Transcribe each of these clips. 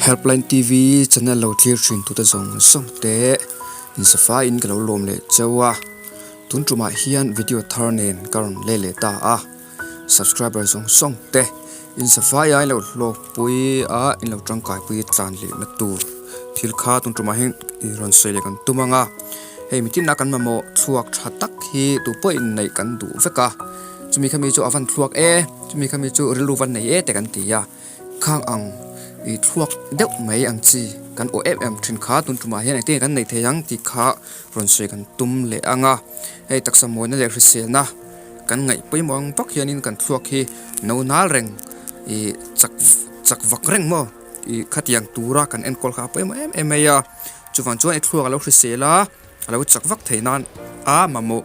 Helpline TV channel lo thlir thin tute zawng zawng te insafai in ka lo lawm leh cheu a, tun tumah hian video thar nen ka rawn leh leh ta a, subscriber zawng zawng te insafai a in lo hlawk pui a in lo tangkai pui tlan leh na tur thil kha tun tumah hian i rawn sawi leh kan tum ang a, hei mitin a kan mamawh chhuak tha tak hi tupawh in neih kan duh vek a, chumi khami chu a van thluak e chumi khami chu rilru van nei e te kan ti a. Khang ang i thluak deuh mai ang chi kan awh em em thin kha tun tumah hian engtin nge kan neih thei ang tih kha rawn sawi kan tum leh ang a, hei taksa mawina leh hriselna kan ngaih pawimawh ang vak hianin kan thluak hi no nal reng i chak chak vak reng maw i khatiang tura kan enkawl kha a pawimawh em em mai a, chuvang chuan i thluak a lo hrisel a a lo chak vak thei nan a mamawh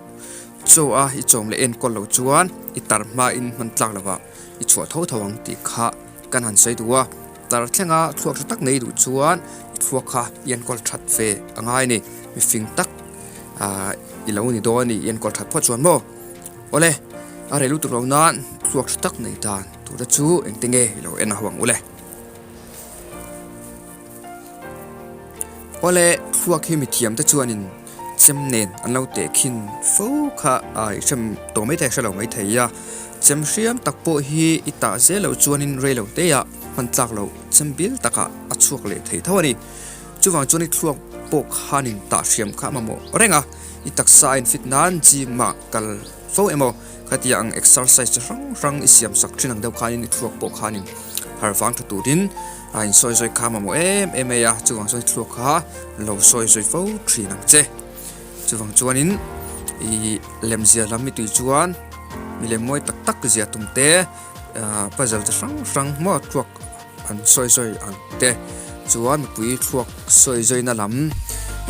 chaw a i chawm leh enkawl loh chuan i tar hmain hman tlak lo vah. I chhuah tho tho ang tih kha kan han sawi duh a, tar thlenga thluak tha tak nei duh chuan i thluak kha i enkawl that ve a ngai a ni, mifing tak ah i lo ni dawn a ni i enkawl that phawt chuan maw? Awle, a rei lutuk lo nan thluak tha tak nei dan tura chu engte nge i lo en a ho ang ule. Awle, thluak hi mithiam te chuanin chem nen an lo teh khin fo kha a i hrem tawh mai thei a hre lo mai thei a, chem hriam tak pawh hi i tah zel loh chuanin rei lo te ah hman tlak loh chem bil takah a chhuak leh thei tho a ni. Chuvang chuan i thluak pawh khanin tah hriam kha a mamawh reng a, i taksa a infit nan gym ah kal fo emaw khatia ang exercise chi hrang hrang i siam sak thin ang deuh khanin i thluak pawh khanin harh vang tha turin a insawi zawi kha mamawh em em mai a, chuvang chuan thluak kha lo sawi zawi fo thin ang che. Chuvang chuanin ih lemzia lam mi tui chuan milem mawi tak tak zia tum te ah puzzle chi hrang hrang maw thluak an sawi zawi ang te chuan mipui thluak sawi zawina lam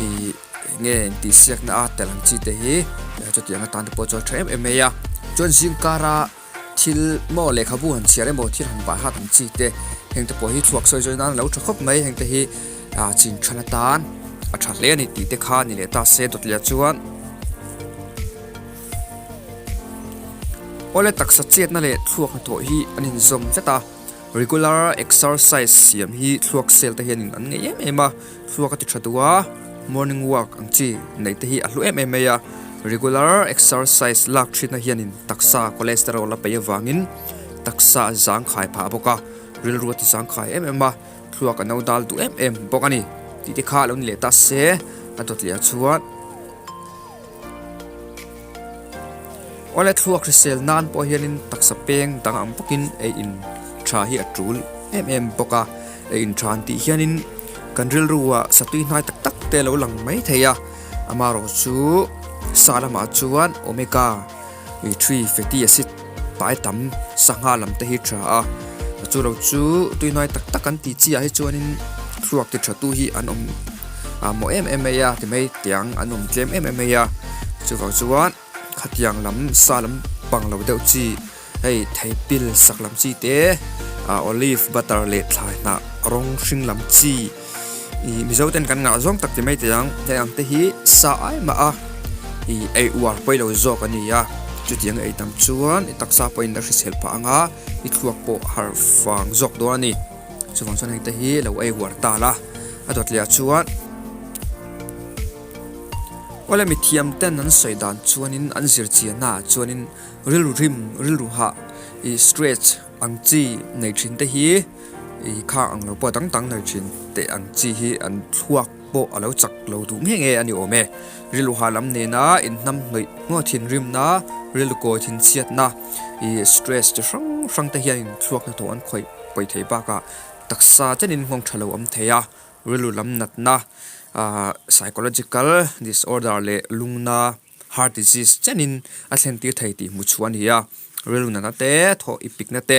ih eng nge intihsiakna a tel ang chi te hi chutiang atan te pawh chuan a tha em em mai a, chuan zingkara. Thil maw lehkhabu han chhiar emaw thil han bai hat ang chi te heng te pawh hi chhuak sawi zawi nan a lo tha khawp mai heng te hi ah chin than atan a tha hle a ni tih te kha ni leh ta se dawt leh chuan awle taksa chetna leh thluak hnathawh hi an inzawm vek a regular exercise siam hi thluak cell te hianin an ngei em em a. Thluak a ti tha duh a, morning walk ang chi neih te hi a hlu em em mai a, regular exercise lak thinna hianin taksa cholesterol a peih avangin taksa a zangkhai phah bawk a, rilru a ti zangkhai em em a, thluak a no dal duh em em bawk a ni tih te kha a lo ni leh ta se a dawt leh ah chuan awle thluak hrisel nan pawh hianin taksa peng dang ang bawkin ei in tha hi a tul em em bawk a, ei in tha an tih hianin. Kan rilruah satui hnai tak tak te a lo lang mai thei a, amaherawhchu sa lamah chuan omega 3 fatty acid pai tam sangha lam te hi tha a, chu lo chu tui hnai tak tak an tih chi ah hi chuanin thluak ti tha tu hi an awm mawh em em mai a ti mai tiang an awm tlem em em mai a, chuvang chuan khatiang lam sa lam pang lo deuh chi. Hei thei pil sak lam chi te ah olive butter leh thlai hnah rawng hring lam chi ih mizo ten kan ngah zawng tak ti mai thei ang hei ang te hi sa ai mah a ih ei uar pawi lo zawk a ni a chutiang ei tam chuan i taksa pawhin a hrisel phah ang a i thluak pawh harh vang zawk dawn a ni chuvang chuan hei te hi lo ei uar ta la a dawt leh ah chuan. Awle mithiam ten an sawi dan chuanin an zir chiahna ah chuanin rilru rim rilru hah ih stretch ang chi nei thin te hi ih kha ang lo pawh dang dang nei thin teh ang chi hi an thluak pawh a lo chak lo duh nge nge a ni awm e rilru hah lam nena inhnam hnawih ngaw thinrimna rilru kawi thinchhiatna ih stress chi hrang hrang te hianin thluak hnathawh an khawih pawi thei bakah taksa chenin nghawng tha lo awm thei a. Rilru lam natna, psychological disorder leh lungna, heart disease chenin a thlen tir thei tih hmu chhuah a ni a. Rilru natna te, thawh i pikna te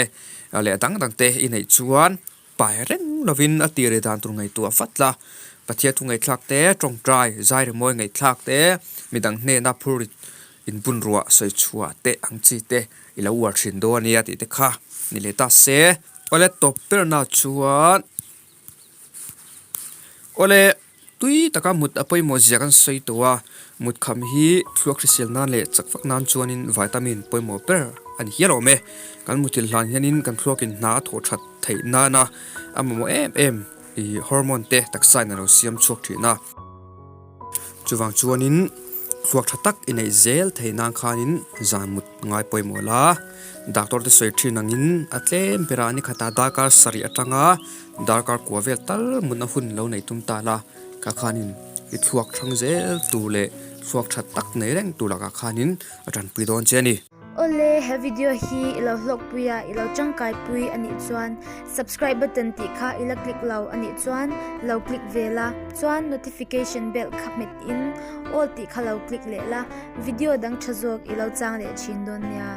leh a dang dang te i neih chuan pai reng lovin a tir leh dan tur ngaihtuah vat la. Pathian thu ngaihthlak te, tawngtai, zai rimawi ngaihthlak te, midang hnena phur inbun ruah sawi chhuah te ang chi te i lo uar thin dawn a nia tih te kha ni leh ta se. Awle tawp berna chuan. Awle, tui taka mut a pawimawh zia kan sawi tawh a, mut kham hi thluak hrisel nan leh chak vak nan chuanin vitamin pawimawh ber a ni hial awm e. Kan muthilh hlan hianin kan thluakin hna a thawh that theih nana a mamawh em em. Ih hormone te taksa in a lo siam chhuak thin a. Chuvang chuanin thluak tha tak i neih zel theih nan khanin zan mut ngai pawimawh la. Doctor te sawi thin angin a tlem berah ni khatah darkar sarih atanga darkar kua vel tal mutna hun lo nei tum ta la. Ka khanin i thluak thang zel tur leh thluak tha tak nei reng tur lakah khanin a tanpui dawn che a ni. Awle, he video hi i lo hlawkpui a, i lo tangkaipui a nih chuan subscribe button tih kha i la click lo a nih chuan lo click ve la, chuan notification bell kha hmet in all tih kha lo click leh la, video dang tha zawk i lo chang leh thin dawn nia.